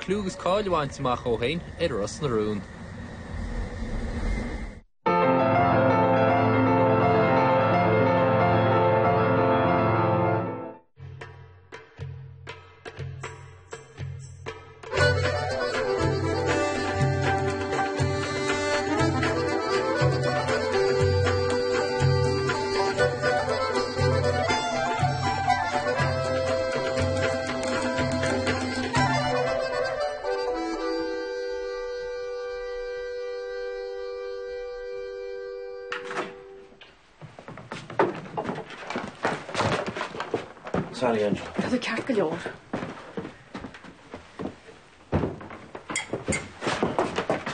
clú agus cáil a bhaint amach ó shin ar Ros na Rún. Sorry, Angela. Tá tú ceart go leor.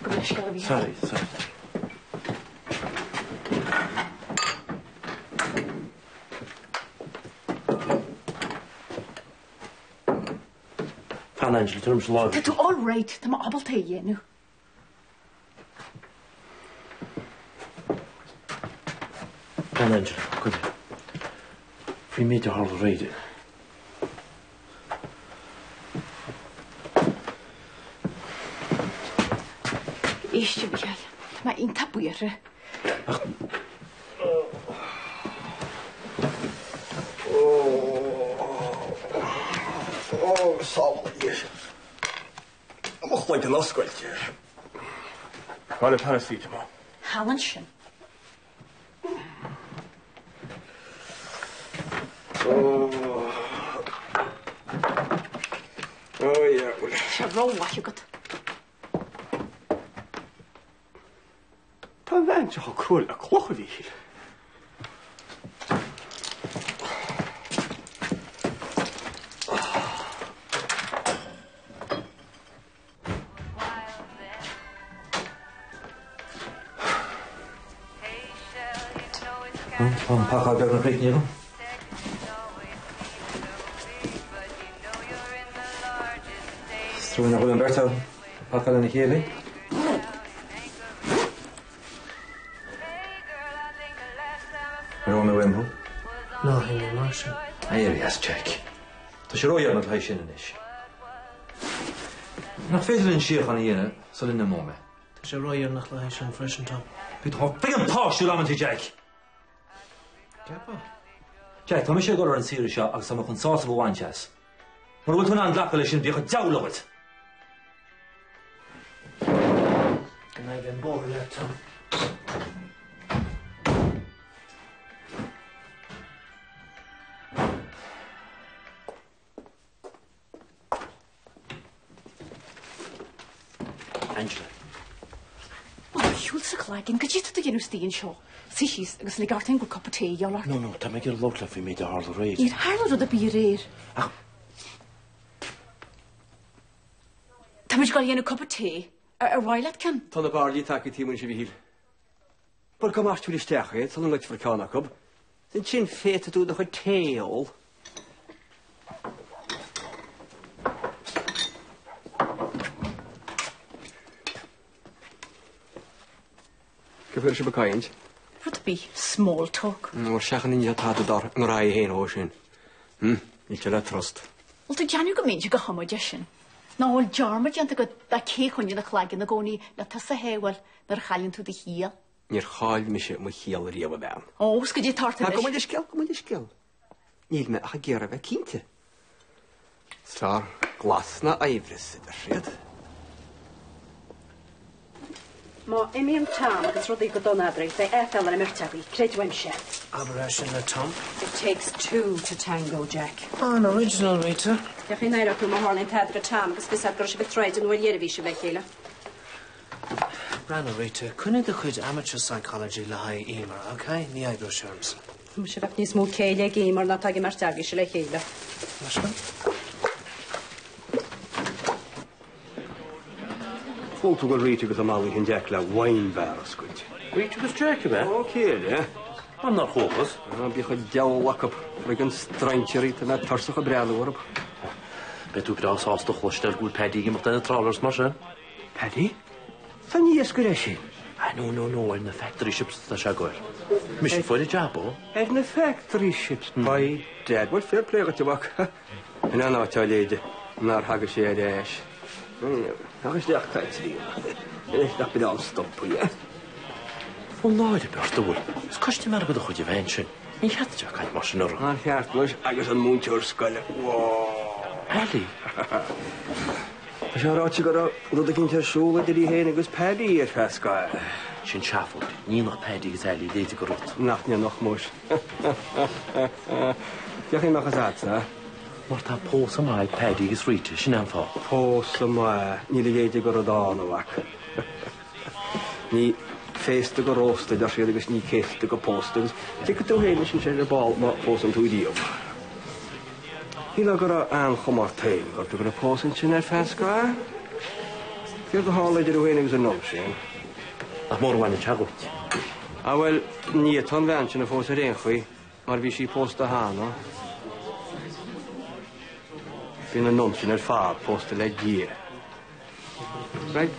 Gabh mo leithscéal a Mhíchíl. Sorry, sorry. Fan, Angela, tabhair mise lámh. Tá tú all right, tá mé ábalta é a dhéanamh. Fan, Angela, cuid. Faoin méid a tharla aréir. Éist, a Mhíchíl, tá mé iontach buartha. Ach Ó, sábháil Dia sinn. Mo chloigeann oscailte. Cá bhfuil paracetamol? Thall ansin. Ó, yeah, bhuel. Tá sé rómhaith agat. Tá an bhean seo chomh crua le cloch, a Mhíchíl. Tá an pacáil beagnach críochnaithe agam. Is trua nach bhfuil an bheirt ag pacáil lena chéile. Ar fhóin mé uaim thú? Ná himigh mar sin. Éirigh as, Jack. Tá sé ródheireanach le haghaidh sin anois. Nach féidir linn síocháin a dhéanamh sula n-imeoidh mé? Tá sé ródheireanach le haghaidh sin freisin, Tom. Bíonn tú an-pháistiúil amantaí, Jack! Ceapfá. Jack, tá mise ag dul ar an saoire seo agus tá mé chun sásamh a bhaint as. Mura bhfuil tú in ann glacadh leis sin, bíodh an diabhal agat! Go n-éirí an bóthar leat, Tom. Angela. Ó, shiúil sa chloigeann, goidé atá tú a dhéanamh istigh anseo. Suigh síos agus lig ort féin go bhfuil cupa tae a dhíobháil ort. No, no, tá mé ag iarraidh labhairt leat faoin méid a tharla aréir. Níor tharla rud ar bith aréir. Ach. Tá muid ag dul a dhéanamh cupa tae. Ar mhaith leat ceann? Tá na bairillí tagtha taobh anois, a Mhíchíl. Bhuel, gabh amach isteach iad sula ngoidfear ceann acu. Ansin féadfaidh tú do chuid tae a ól. Cén faoi a raibh sibh ag caint? Rud ar bith, small talk. Bhuel, seachain an tada dár ngraí féin ó sin. Níl sé le trust. Bhfuil tú ag déanamh go mbeinnse go hamaideach sin? Nó an bhfuil dearmad déanta agat de cé a choinníonn a chloigeann i gcónaí le tusa a shábháil nuair a chailleann tú do chiall? Níor chaill mise mo chiall riamh, a bhean. Ó, 's goidé atá ort anois. Gabh mo leithscéal, gabh mo leithscéal. Níl mé ach ag iarraidh a bheith cinnte. Is fearr glas ná aimhreas, a deir siad. Má imíonn Tom agus rudaí go dona eadraibh, beidh aiféala ar an mbeirt agaibh, creid uaimse. Abair é sin le Tom. It takes two to tango, Jack. An-original, Rita. Cén chaoi a n-aireoidh tú má tharlaíonn tada do Tom agus fios agat go raibh sibh ag troid an uair dheiridh a bhí sibh le chéile? Breathnaigh, Rita, coinnigh do chuid amateur psychology le haghaidh Emer, ok? Ní oibreoidh sé ormsa. Muise, bheadh níos mó céille ag Emer ná atá ag an mbeirt agaibhse le chéile. Mar sin. Chuala tú go bhfuil Rita agus a mallaí an Jack le wine bar a oscailt. Rita agus Jack, ab ea? Ó, céile. An nár chuathas? Bíodh an diabhal acu, ag an strainséirí, tá mé tuirseach ag breathnú orthu. Beidh tú breá sásta a chloisteáil go bhfuil Paddy ag imeacht ar na trawlers mar sin. Paddy? Tá an iascaire é sin. Ah, no, no, no, ar na factory ships atá sé ag goil. Mise a fuair an jab ó. Ar na factory ships, by dad. Bhuel, fair play dhuit, a mhac. In aon áit á léide nár thaga sé ar ais. Féach isteach Caitlín. Anois nach binn am stopadh, yeah? Ó náire beartúil. Is custaiméir de do chuid a bheith ansin. Ní cheart duit a bheith ag caint mar sin orthu. Nár cheart muis agus an múinteoir scoile. Ali. Tá sé ráite go raibh rud eicínt ar siúl idir í féin agus Paddy ar feadh scaithimh. Sin seafóid. Ní dhéanfadh Paddy agus Ali a leithéid de rud. Nach ndéanfadh muis. Cén chaoi a mbeadh fhios a'dsa? Mar tá pósadh maith ag Paddy agus Rita, sin é an fáth. Pósadh maith, níl a leithéid de rud ann, a mhac. Ní féasta go rósta a deir siad agus ní céasta go pósta agus tuigfidh tú féin leis ansin ar ball má phósann tú riamh. Shílfeá go raibh an-chuma ort féin go raibh tú ag dul a pósadh ansin ar feadh scaithimh. Céard a tharla idir thú féin agus an nun sin? Nach mór a bhain an teach uait. Ah bhuel, ní fhéadfá an bhean sin a phósadh ar aon chaoi mar bhí sí pósta cheana. Bhí na nuns sin ar fad pósta le Dia. Right.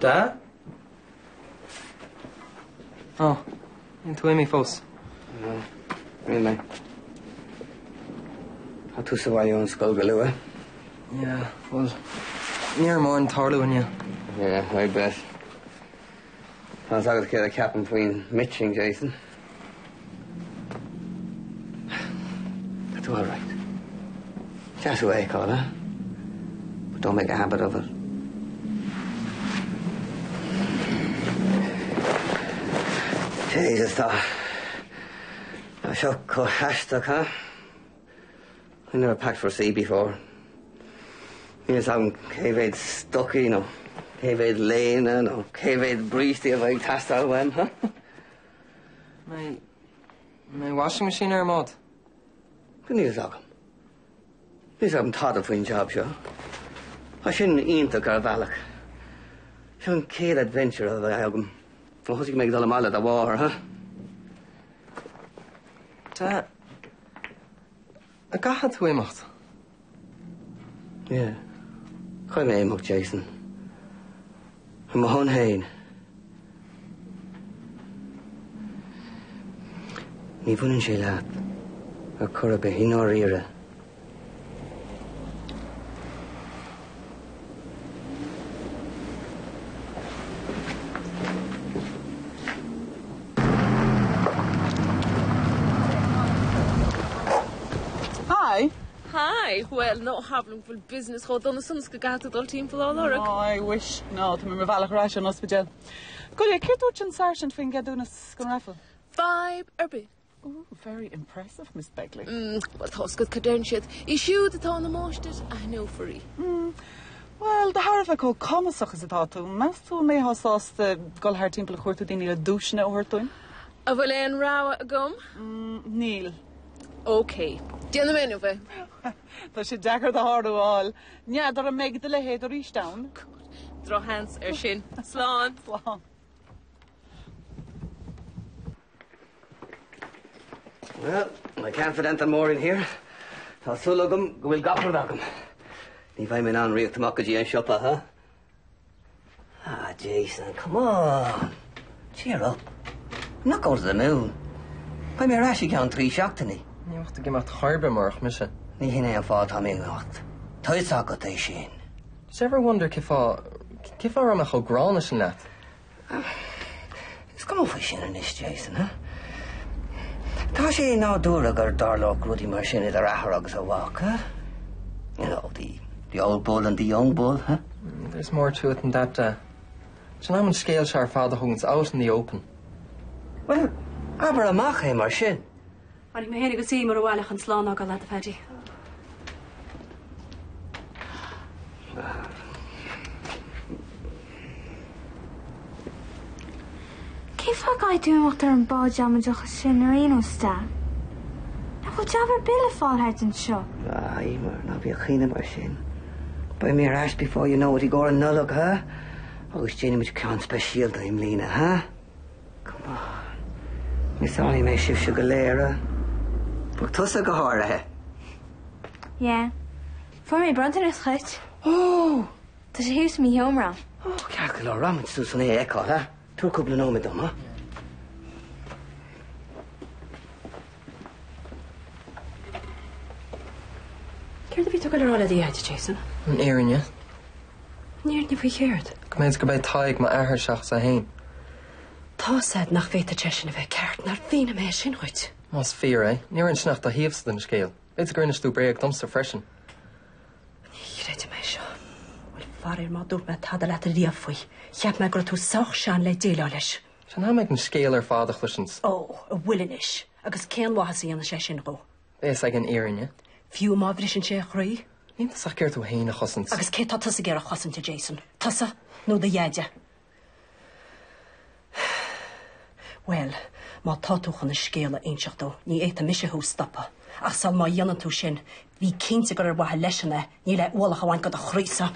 Da? Ó, níl tú imithe fós. No, níl mé. Tá tú sa bhaile ón scoil go luath. Yeah, bhuel, ní raibh mórán ag tarlú inniu. Yeah, I bet. Tá fhios agat céard a cheapaim faoin mitching, Jason. Tá tú all right. Deas thú a fheiceáil, huh? But don't make a habit of it. Jesus, tá tá seo chomh haisteach, huh? I never packed for sea before. Níl fhios agam cé mhéad stocaí nó cé mhéad léine nó cé mhéad brístí a bheidh ag teastáil uaim, huh? An mbeidh washing machine ar an mbád? Níl fhios agam. Níl fhios agam tada faoin jab seo. Tá sin iontach ar bhealach. Seo an chéad adventure a bheidh agam ó thosaigh mé ag dul amach le do mháthair, huh? Da, an gcaithfidh tú imeacht? Yeah. Caithfidh mé imeacht, Jason. Ar mo shon féin. Ní bhaineann sé leat ar chor ar bith i ndáiríre. Hi! Hi! Bhuel, ná habair liom go bhfuil business chomh dona san is go gcaithfidh tú dul timpeall á lorg. Oh, I wish. No, tá mé ar mo bhealach ar ais ón ospidéal. Gabh i leith, céard dúirt an sáirsint faoin gceadúnas don raffle? Fadhb ar bith. Ooh, very impressive, Miss Begley. Mm, bhuel, tá fhios agat cad deireann siad. Í siúd atá ina máistir, aithneofar í. Mm, bhuel, de thairbhe chomh cumasach is atá tú, meas tú an mbeifeá sásta dul thart timpeall ag cuartú daoine le duaiseanna a thabhairt dúinn? An bhfuil aon rogha agam? Mm, níl. Ok, déanfaidh mé inniu é. Tá sé deacair do shárú a fháil. N'fheadar an mbeidh do leithéid arís ann. Drochsheans ar sin. Slán. Slán. Well, I can't fit anything more in here. Tá súil agam go bhfuil gach rud agam. Ní bheidh mé in ann rith amach go dtí an siopa, huh? Ah, Jason, come on. Cheer up. I'm not going to the moon. Beidh mé ar ais i gceann 3 seachtainí. Ní bheadh tú ag imeacht chor ar bith murach mise. Ní hin é an fáth atá mé ag imeacht. Tá fhios agat é sin. Did you ever wonder cén fáth, cén fáth a raibh mé chomh gránna sin leat? Is cuma faoi sin anois, Jason, huh? Tá sé nádúrtha go dtarlódh rudaí mar sin idir athair agus a mhac, huh? You know, the, the old bull and the young bull, huh? There's more to it than that, Dad. Sin am an scéal seo ar fad a thógaint out in the open. Well, abair amach é mar sin. Tháinig mé féin agus Eimear abhaile chun slán a fhágáil leat, a Phaddy. Cén fáth a gcaithfidh tú imeacht ar an bád amaideach sin ar aon nós, Da? Nach bhfuil jab ar bith le fáil thart anseo? Ah, Eimear, ná bí ag caoineadh mar sin. Beidh mé ar ais before you know it i gcomhair an Nollag, huh? Agus déanfaidh muid ceann speisialta i mbliana, huh? Come on. Misseálfaidh mé sibhse go léir, huh? Ach tusa go háirithe. Yeah. Fuair mé bronntanas dhuit. Oh! Tá sé thuas i mo sheomra. Ó, ceart go leor, rachaimid suas chun é a fheiceáil, ha? Tabhair cúpla nóiméad dom, ha? Céard a bhí tú ag dul a rá le do Dhaid, Jason? An fhírinne. An fhírinne faoi chéard? Go mb'fhéidir gurb é Tadhg m'athair seachas é féin. Tá's a'd nach bhféadfadh sé sin a bheith ceart, nár mhínigh mé é sin dhuit? Más fíor é, níor inis tú ach do thaobhsa den scéal. B'fhéidir gur inis tú bréag domsa freisin. Ní chreidim é seo. Bhuel, faraor má dúirt mé tada leat ariamh faoi, cheap mé go raibh tú sách sean le déileáil leis. Tá sé in am ag an scéal ar fad a chloisint. Ó, an bhfuil anois? Agus cén mhaitheas a dhéanfaidh sé sin dhó? Beidh fhios aige an fhírinne. Fiú má bhriseann sé a chroí? Níl tusa ach ag iarraidh tú féin a chosaint. Agus cé tá tusa ag iarraidh a chosaint, a Jason? Tusa nó do Dheaide? Bhuel, má tá tú chun an scéal a inseacht dó, ní fhéadfaidh mise thú a stopadh. Ach sul má dhéanann tú sin, bí cinnte gur ar mhaithe leisean é, ní le ualach a bhaint de do chroísa.